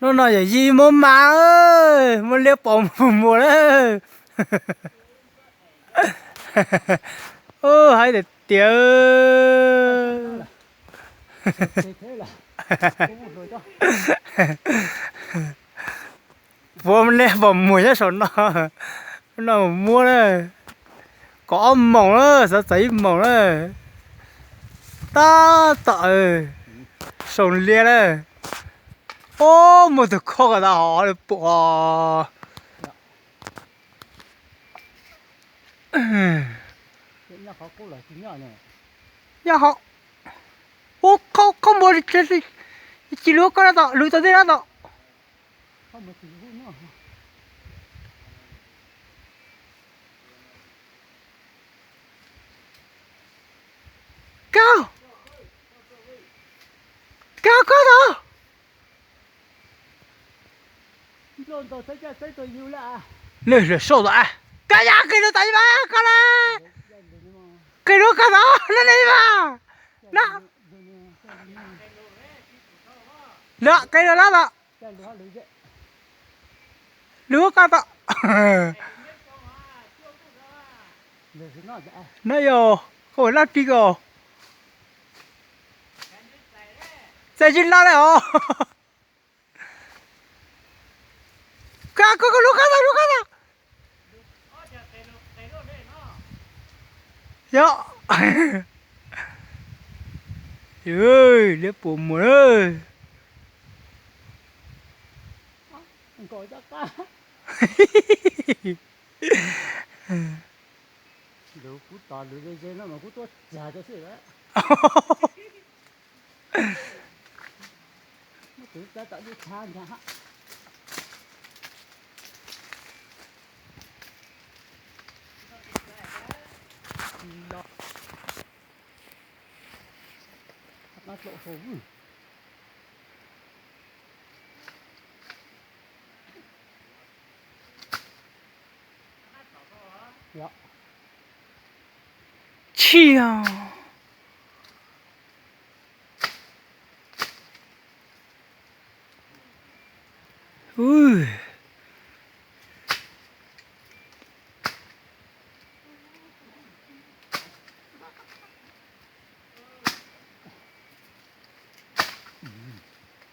Hnub no yawm yij muab mas, muab liab pos muag na. Haib tiag tiag. Puab liab pos muag nyob saum no, no muab na. Kaum ob moos na, xav txais ib moos na. Tab tom saum liab na. Ob, muaj tus khob ko tas hov lawv pom. Nyob hov. Ub, khob npua, tsis lug koj na tom, lug tom ntej na tom. Koj, koj, koj tom. Nws lawm sau tom a. Koj yog qis lug tom ib mas koj na. Qis lug koj tom na ib mas. Na, na qis lug lawm tom. Lug koj tom. Na yog koj ua laj plig ko. Txais tsis laj li os. Koj, koj, koj lub qab tag, lub qab tag. Yog. Liab puas muag. Tshia.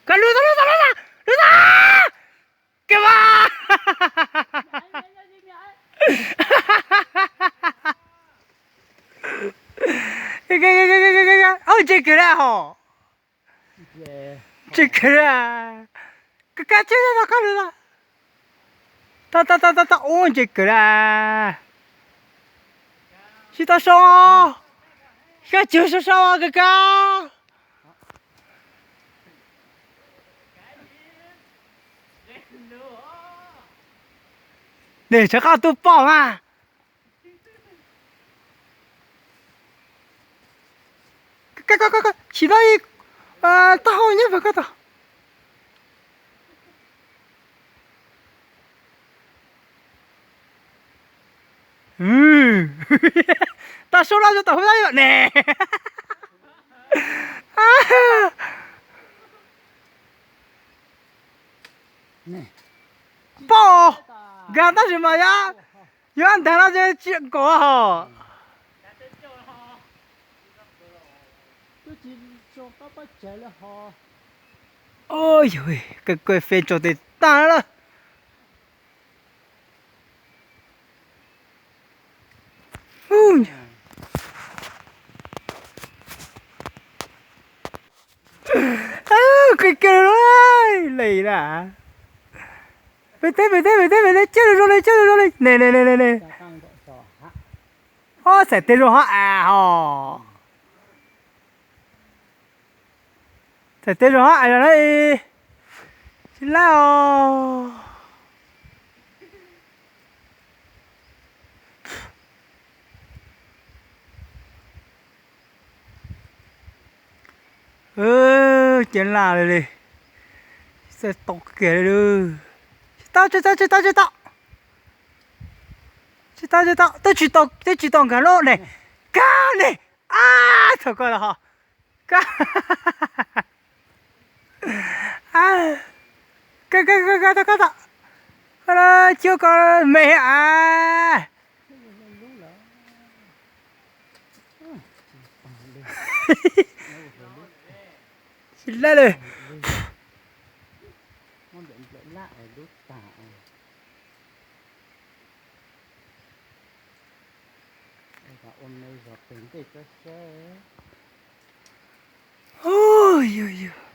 Koj lub tau, lub tau, lub tau, lub tau. Koj mas. Ub, ntse kawg na ho. Ntse kawg na. Koj kab tsheb tau koj lub tau. Tau tau tau tau tau, ub, ntse kawg na. Tsis tau sau. Koj tsis sau sau kawg kab. Nws tshav qab tub poj mas. Chim tau ib taub hau nyob pem koj tod. Tau sau laj rau tom hub tab yom ne. Poj, nkag tab sis mas yog, yog ntaag no ces tsis nkaum hos. Ub, yog kawg kawg fes tsaus tes tag lawm. Qis kiag lawm, lem na. Pem teb, pem teb, pem teb, pem teb, coj lug zoo li, coj lug zoo li. Ne ne ne ne ne. Ob, txhais teg zoo hab as hos. Txhais teg zoo hab as na. Tsis laj os. Cia laj li li. Txawj tau kiag li. Tsis tau, tsis tau, tsis tau, tsis tau. Tsis tau, tsis tau, twb tsis tau, twb tsis tau nkag lub ne. Kag ne. Ab, thaum koj los ho. Kag. Koj, koj, koj, koj, koj, koj, koj, koj, cuab koj me a. Tsis lab li. Ua me zog pem ntej tsob seb. Ub, yog, yog.